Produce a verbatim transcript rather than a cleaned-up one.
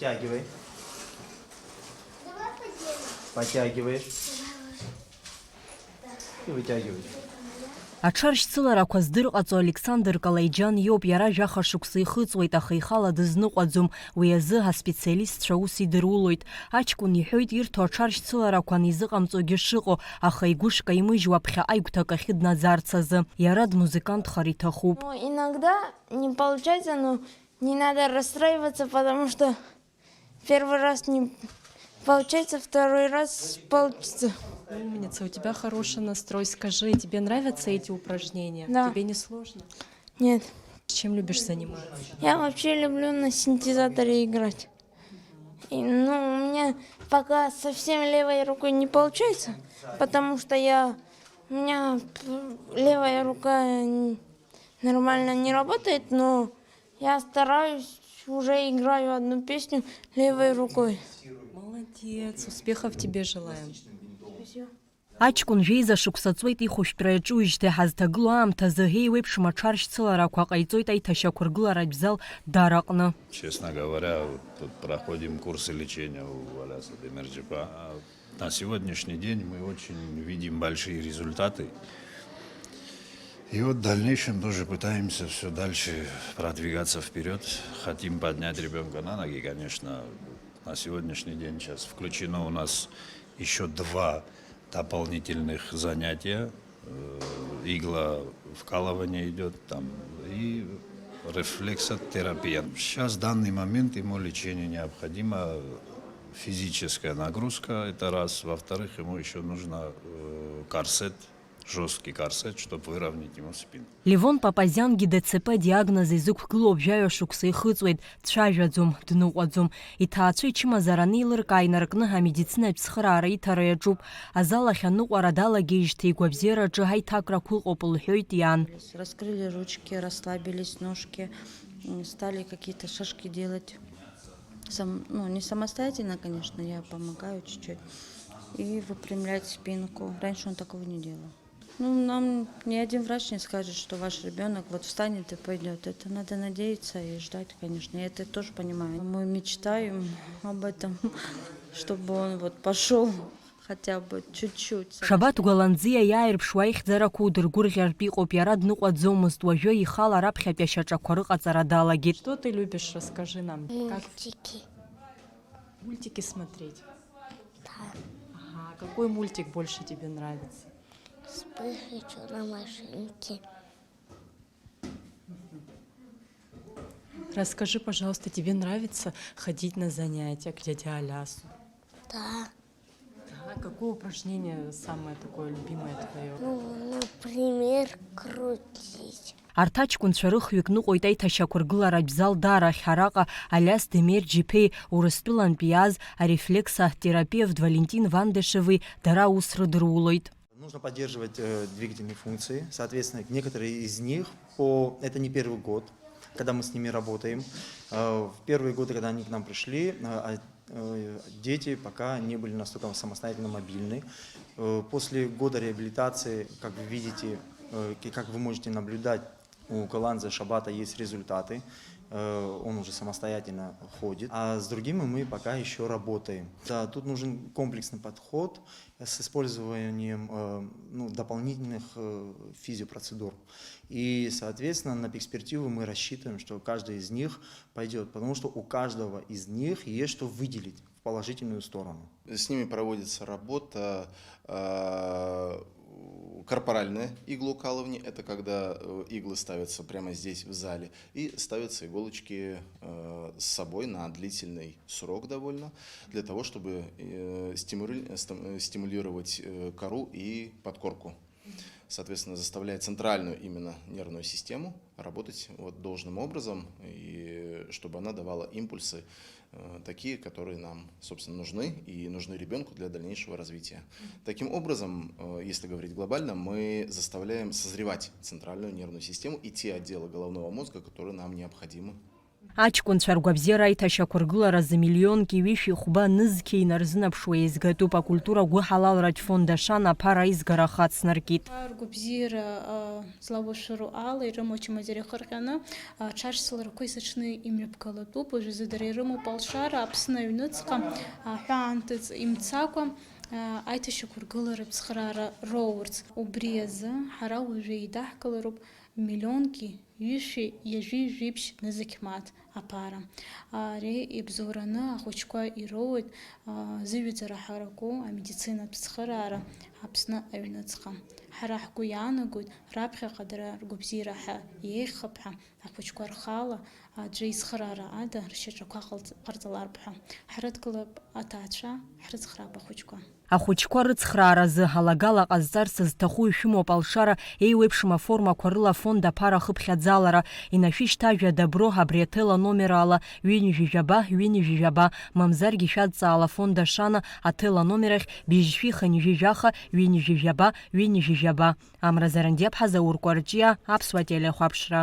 Подтягивай. Подтягиваешь. И вытягиваешь. Аҽаршьцыларақәа здырҟаҵо Александр Калеиџьан иоуп, иара жәаха шықәса ихыҵуеит, аха ихала дызныҟәаӡом, уи азы аспециалистцәа аус идырулоит. Аҷкәын иҳәоит, ирҭо аҽаршьцыларақәа анизыҟамҵогьы шыҟоу, аха игәы шкаимыжьуа ԥхьаҟа игәҭакахьы днаӡарц азы. Иара дмузыкантхар иҭахуп. Ну, иногда не получается, но не надо расстраиваться, потому что первый раз не получается, второй раз получится. Умница, у тебя хороший настрой. Скажи, тебе нравятся эти упражнения? Да. Тебе не сложно? Нет. Чем любишь заниматься? Я вообще люблю на синтезаторе играть. И, ну, у меня пока совсем левой рукой не получается, потому что я, у меня п- левая рука н- нормально не работает, но я стараюсь, уже играю одну песню левой рукой. Молодец, успехов тебе желаем. Спасибо. Аҷкәын жәеиза шықәса ҵуеит ихәышәтәра иаҿуижьҭеи ҳазҭагылоу аамҭазы еиуеиԥшым аҽаршьцыларақәа ҟаиҵоит аиҭашьақәыргыларатә зал Дара аҟны. Честно говоря, вот тут проходим курсы лечения у Аляса Демерджипа. А на сегодняшний день мы очень видим большие результаты. И вот в дальнейшем тоже пытаемся все дальше продвигаться вперед. Хотим поднять ребенка на ноги, конечно. На сегодняшний день сейчас включено у нас еще два дополнительных занятия. Э, Игла вкалывание идет там и рефлексотерапия. Сейчас, в данный момент, ему лечение необходимо, физическая нагрузка, это раз. Во-вторых, ему еще нужно э, корсет, жесткий корсет, чтобы выровнять ему спину. Левон Папазиангьы Д Ц П диагноз изықәгылоуп, жәаҩа шықәса ихыҵуеит, дцәажәаӡом, дныҟәаӡом. Иҭаацәа ичымазара анеилыркаа, инаркны амедицинатә цхыраара иҭара иаҿуп. Азал ахь аныҟәара далагеижьҭеи игәабзиараҿы ҳаиҭакрақәа ыҟоуп, лҳәоит иан. Раскрыли ручки, расслабились ножки, м, стали какие-то шажки делать. Сам, ну, не самостоятельно, конечно, я помогаю чуть-чуть. И выпрямлять спинку. Раньше он такого не делал. Ну, нам ни один врач не скажет, что ваш ребенок вот встанет и пойдет. Это надо надеяться и ждать, конечно. Я это тоже понимаю. Мы мечтаем об этом, чтобы он вот пошел хотя бы чуть-чуть. Шабаҭ Гәаланӡиа иааирԥшуа аихьӡарақәа удыргәырӷьартә иҟоуп, иара дныҟәаӡомызт, уажәы ихала раԥхьатәи ашьаҿақәа рыҟаҵара далагеит. Что ты любишь, расскажи нам. Как Мультики. Мультики смотреть? Да. Ага, какой мультик больше тебе нравится? Вспыш и чудо-машинки. Расскажи, пожалуйста, тебе нравится ходить на занятия к дяде Алясу? Да. Да, какое упражнение самое такое любимое твое? Ну, например, крутить. Арҭ аҷкәынцәа рыхҩык ныҟәоит аиҭашьақәыргыларатә зал Дарахь, араҟа Алиас Демерџь-иԥеи Урыстәылантәи иааз арефлексотерапевт Валентин Вандышеви дара аус рыдырулоит. Нужно поддерживать э, двигательные функции. Соответственно, некоторые из них по... Это не первый год, когда мы с ними работаем. Э, В первые годы, когда они к нам пришли, э, а- э, дети пока не были настолько самостоятельно мобильны. Э, После года реабилитации, как вы видите, э, ки- как вы можете наблюдать, у Каланза Шабата есть результаты. Э, Он уже самостоятельно ходит. А с другими мы пока еще работаем. Да, тут нужен комплексный подход с использованием э, ну, дополнительных э, физиопроцедур. И, соответственно, на перспективу мы рассчитываем, что каждый из них пойдет, потому что у каждого из них есть что выделить в положительную сторону. С ними проводится работа э, корпоральное иглоукалывание. Это когда э, иглы ставятся прямо здесь, в зале, и ставятся иголочки э, с собой на длительный срок довольно, для того, чтобы э, стимули- стам- э, стимулировать э, кору и подкорку. Соответственно, заставляет центральную именно нервную систему работать вот должным образом, и чтобы она давала импульсы э, такие, которые нам, собственно, нужны и нужны ребенку для дальнейшего развития. Таким образом, э, если говорить глобально, мы заставляем созревать центральную нервную систему и те отделы головного мозга, которые нам необходимы Аҷкәынцәа ргәабзиара аиҭашьақәыргыларазы миллионки ҩышәи хәба нызқьи инарзынаԥшуа еизгатәуп. Акультура гәыҳалалратә фонд Ашана аԥара аизгара хацнаркит. Ргәабзиара, а, злауршәыроу ала ирымоу ачымазара ихырҟьаны, а, аҽаршьцыларақәа есыҽны имҩаԥгалатәуп. Уажәазы дара ирымоуп алшара Аԥсны аҩныҵҟа, а, ҳәаанҭыҵ имцакәа, а, аиҭашьақәыргыларатә цхыраара роурц. Убри азы ҳара уажәы еидаҳкылароуп миллионки ҩышәи ҩажәи жәибжь нызқь мааҭ аԥара. Ари ибзоураны ахәыҷқәа ироуеит, а, зыҩаӡара ҳараку амедицинатә цхыраара Аԥсны аҩныҵҟа. Ҳара ҳгәы иаанагоит, раԥхьаҟа дара ргәабзиара ҳәа иеиӷьхап ҳәа, ахәыҷқәа рхала аӡәы ицхыраара ада ршьаҿақәа ҟалҵ-, ҟарҵалартә ҳәа. Ҳрыдгылап аҭаацәа, ҳрыцхраап ахәыҷқәа. Ахәыҷқәа рыцхрааразы алагала ҟазҵарц зҭаху ишәымоуп алшара еиуеиԥшым аформақәа рыла афонд аԥара ахыԥхьаӡалара. Инашәышьҭ ажәа «Добро» абри ателаномер ала ҩынҩажәи жәаба, ҩынҩажәи жәаба, мамзаргьы шәадҵаала афонд Ашана ателаномер ахь быжьшәи хынҩажәи жәаха, ҩынҩажәи жәаба, ҩынҩажәи жәаба. Амра Зарандиаԥҳа, Заур Кәарҷиа, Аԥсуа телехәаԥшра.